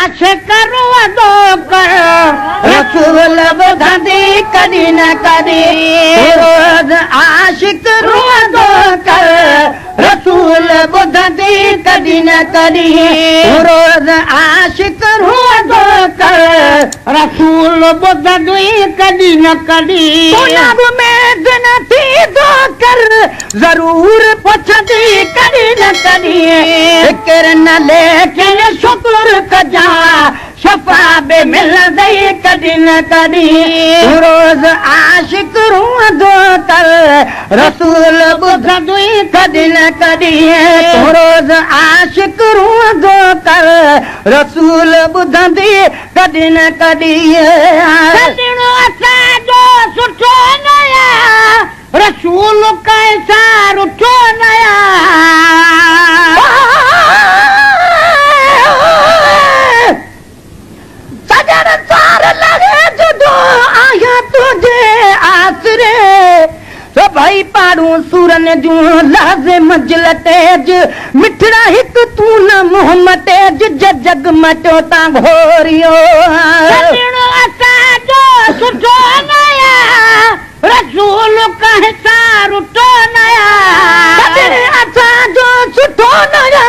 आशिक रुअंदो कर रसूल ॿुधंदी कॾहिं न कॾहिं। रोज़ आशिक रुअंदो कर रसूल ॿुधंदी कॾहिं न कॾहिं। रोज़ आशिक रुअंदो कर रसूल ॿुधंदी कॾहिं न कॾहिं। उम्मीद न थींदो कर ज़रूर पुछंदी कॾहिं न कॾहिं। फ़िक्र न लेकिन शुक्र कजां शफ़ा बि मिलंदई कॾहिं न कॾहिं। रोज़ आशिक रुअंदो कर रसूल ॿुधंदी कॾहिं न कॾहिं। रोज़ आशिक रुअंदो कर रसूल ॿुधंदी कॾहिं न कॾहिं। असांजो सुठो नया रसूल कंहिंसां रुठो नया। सजण सार लॻे जॾो आहियां तुंहिंजे आसरे। सभई पाड़ूं सूरनि जूं लहज़े मंजिल तेज। मिठड़ा हिकु तूं न मुंहुं मटेज जग मटियो तां घोरियो। असांजो सुठो नया रसूल कंहिंसां रुठो नया। असांजो सुठो नया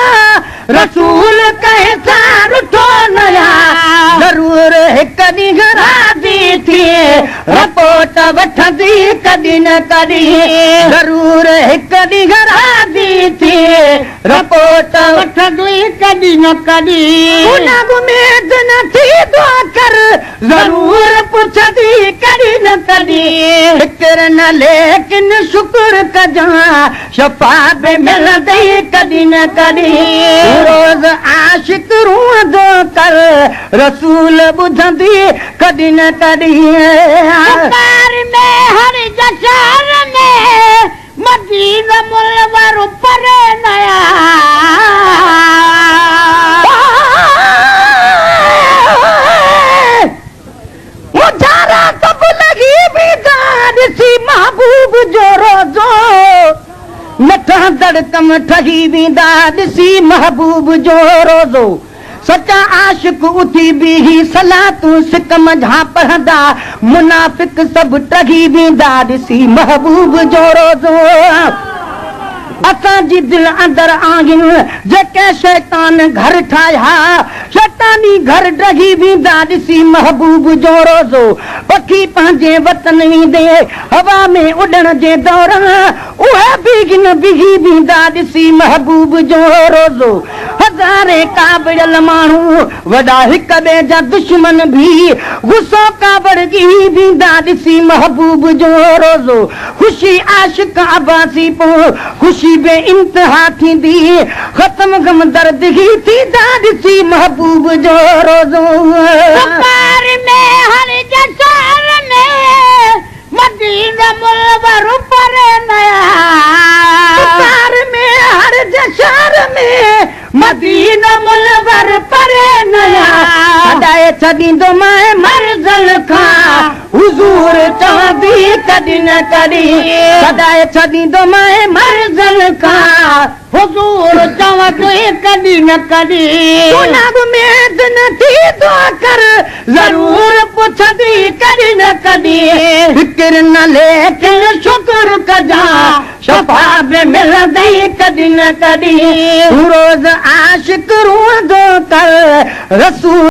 रसूल कंहिंसां रुठो नया। ज़रूर हिकु ॾींहुं राज़ी थिए रिपोर्ट वठंदी कॾहिं न कॾहिं। ज़रूर हिकु ॾींहुं राज़ी थिए रिपोर्ट वठंदी कॾहिं न कॾहिं। उम्मीद न थींदो कर ज़रूर पुछंदी कॾहिं न कॾहिं। फ़िक्र न लेकिन शुक्र कजां शफ़ा बि मिलंदई कॾहिं न कॾहिं। रोज़ आशिक रुअंदो कर रसूल ॿुधंदी कॾहिं न कॾहिं। में हर जशर में मदीना मुनव्वर परे नया। मुजारा सभु लॻी वेंदा ॾिसी महबूब जो रोज़ो। न ठहंदड़ कम ठही वेंदा ॾिसी महबूब जो रोज़ो। सचा आशिक उथी बीही सलातूं सिक मंझां पढ़ंदा। मुनाफ़िक सभु टही वेंदा ॾिसी महबूब जो रोज़ो। असांजी दिलि अंदरि आहिनि जेके शैतान घर ठाहिया। शैतानी घर डही वेंदा ॾिसी महबूब जो रोज़ो। पखी पंहिंजे वतन वेंदे हवा में उॾण जे दौरान उहे बि न बीही वेंदा ॾिसी महबूब जो रोज़ो। हज़ारे काबिड़ियल माण्हू वॾा हिक ॿिए जा दुश्मन बि गुस्सो कावड़ ॻिही वेंदा ॾिसी महबूब जो रोज़ो। ख़ुशी आशिक अब्बासी पोइ ख़ुशी बे इंतहा थींदी। ख़त्म गम दर्द ही थींदा ॾिसी महबूब जो रोज़ो। में हर जशर में मदीना मुनव्वर परे नया। में हर जशर में मदीना मुनव्वर परे नया। सॾाए छॾींदो मां मर्ज़ल खां हुज़ूर चवंदी कॾहिं न कॾहिं। सॾाए छॾींदो मां मर्ज़ल खां हुज़ूर चवंदी कॾहिं न कॾहिं। उम्मीद न थींदो कर ज़रूर पुछंदी कॾहिं न कॾहिं। फ़िक्र न लेकिन शुक्र कजां शफ़ा बि मिलंदई कॾहिं न कॾहिं। रोज़ आशिक रुअंदो कर रसूल।